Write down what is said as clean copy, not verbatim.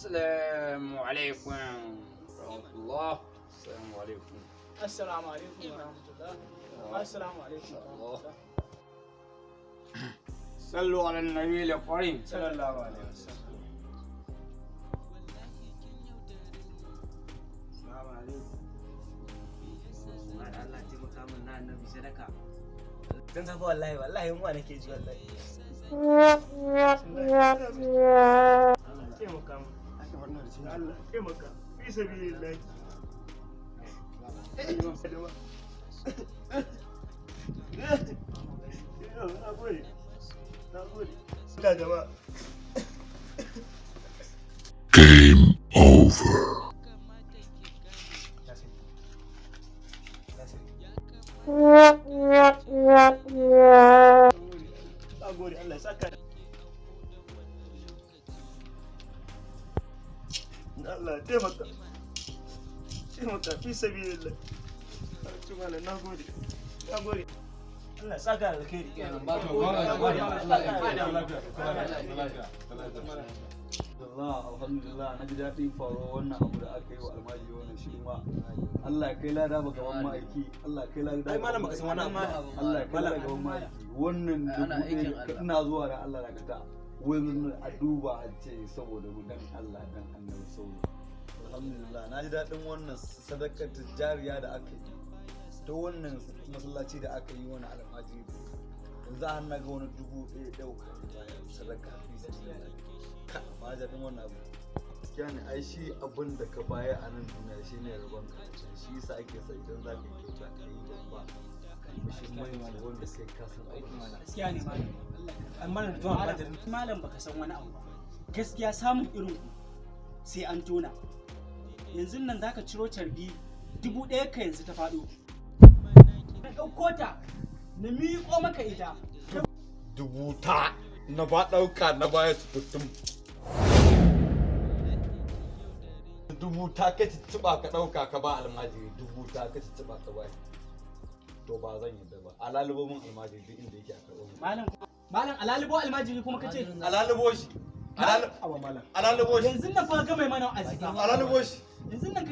Assalamu alaikum warahmatullah. Assalamu alaikum. Assalamu alaikum warahmatullah. Assalamu alaikum warahmatullah. Sallu ala nabi al-karim. Sallallahu alaihi wasallam. Assalamu alaikum. Allah taimaka min na annabi sadaka. Tun safa wallahi wallahi yunwa nake ji wallahi. Allah taimaka min. Allah taimaka. Fi sabilillah. Na gode. Na gode. Da jama'a. Game over. Na gode Allah ya saka. Allah ya taimaka. Taimaka fi sabilillah. Malam na gode. Na gode. Allah ya saka alkhairi. Allah alhamdulillah na ji daɗin faruwar wannan abu da aka yi wa almajiri wannan shi ma Allah ya kai lada ba gaban ma'aiki, Allah ya kai lada. Ai malam baka san wani abu ba. Allah ya kai lada gaban ma'aiki. Wannan 1000 ina zuwa da Allah da kata wani a duba a ce saboda mu dan Allah dan annabi saboda alhamdulillah na ji daɗin wannan sadakar jariya da aka yi ta wannan masallaci da aka yi wani almajiri. Yanzu har na ga wani 1000 ɗauka bayan sadaka fi sabilillah. Ka ma daɗin wannan abu gaskiya ne. Ai shi abin da ka baya a nan duniya shi ne rabon ka. Shi yasa ake sa idan za ka yi kyauta ka yi babba muhimmanci wanda sai ka san abin. Gaskiya ne malam. Amma da tuwon almajirin. Malam baka san wani abu ba. Gaskiya samun irin ku sai an tona. Yanzu nan zaka ciro carbi 1000 ka yanzu ta faɗo. Na ɗauko ta na miƙo maka ita. Dubu ta na ba ɗauka na baya su kutum. Dubu ta ka cicciɓa ka ɗauka ka ba almajiri, dubu ta ka cicciɓa ka ba. To ba zan yadda ba. A lalubo min almajiri duk inda yake a karɓo min. Malam malam alalibo almajiri kuma kace. A lalubo shi. Awa malam. A lalubo shi. Yanzu nan fa ga mai mana wa'azi fa. A lalubo shi. Yanzu nan ka